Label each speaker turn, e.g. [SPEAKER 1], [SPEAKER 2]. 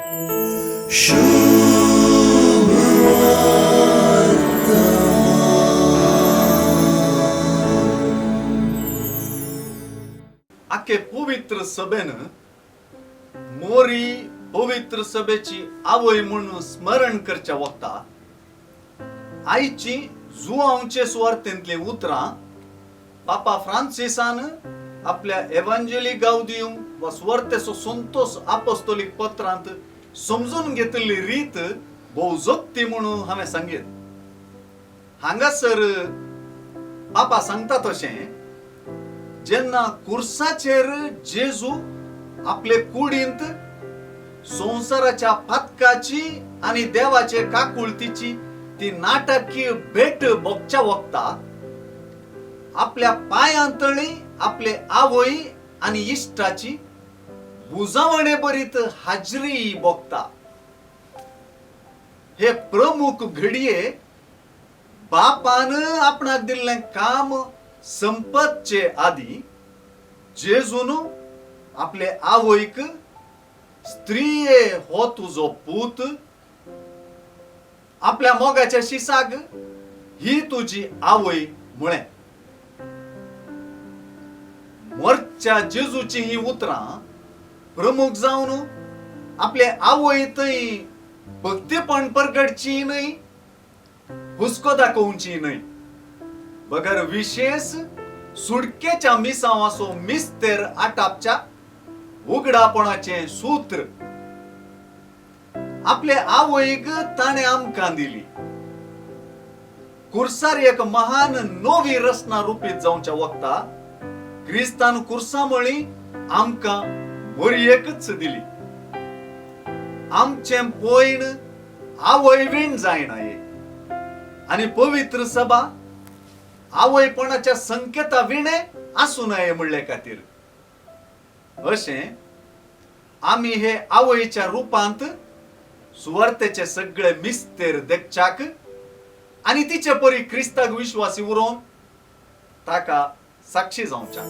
[SPEAKER 1] आखे पवित्र सभेन मोरी पवित्र सभेची आवय म्हूण स्मरण करच्या वखता आयची जुआंवचे सुवार्थेंतलीं उतरां पापा फ्रांसिसान आपल्या एवांजेली गावदियूम वा सुवार्तेचो संतोष आपोस्तोलीक पत्रांत समजून घेतिल्ली रीत भोव जोगती म्हणून हांवें सांगीत. हांगासर पापा सांगता तशें, जेन्ना कुर्साचेर जेजू आपले कुडींत संवसाराच्या पातकाची आनी देवाचे काकुळतीची ती नाटकीय भेट भोगच्या वखता आपल्या पांयांतळी आपले आवय आनी इश्टाची बुजावणे बरीत हाजरी भोगता. हे प्रमुख घडये बापान आपणाक दिल्लें काम संपतचे आदीं जेजून आपले आवयक, स्त्रिये हो तुजो पूत, आपल्या मोगाच्या शिसाक ही तुजी आवय म्हळें. मरच्या जेजूचीं हीं उतरां प्रमुख जावन आपले आवय थंय भक्तीपण परगटचीं न्हय, हुस्को दाखोवची न्हय, बगर विशेश सुटकेच्या मिसांवाचो मिस्तेर आटापच्या उगडापणाचें सूत्र आपले आवयक ताणें आमकां दिली. कुर्सार एक महान नवी रचना रुपीत जावच्या वखता क्रिस्तान कुर्सा म्हळी आमकां मरयेकच दिली. आमचें पयण आवयवीण जायना आनी पवित्र सभा आवयपणाच्या संकेता विणे आसूं नये म्हणले खातीर अशें आमी हे आवयच्या रुपांत सुवार्तेचे सगळे मिस्तेर देखच्याक आनी तिचे परी क्रिस्ताक विश्वासी उरोवन ताका साक्षी जावच्याक.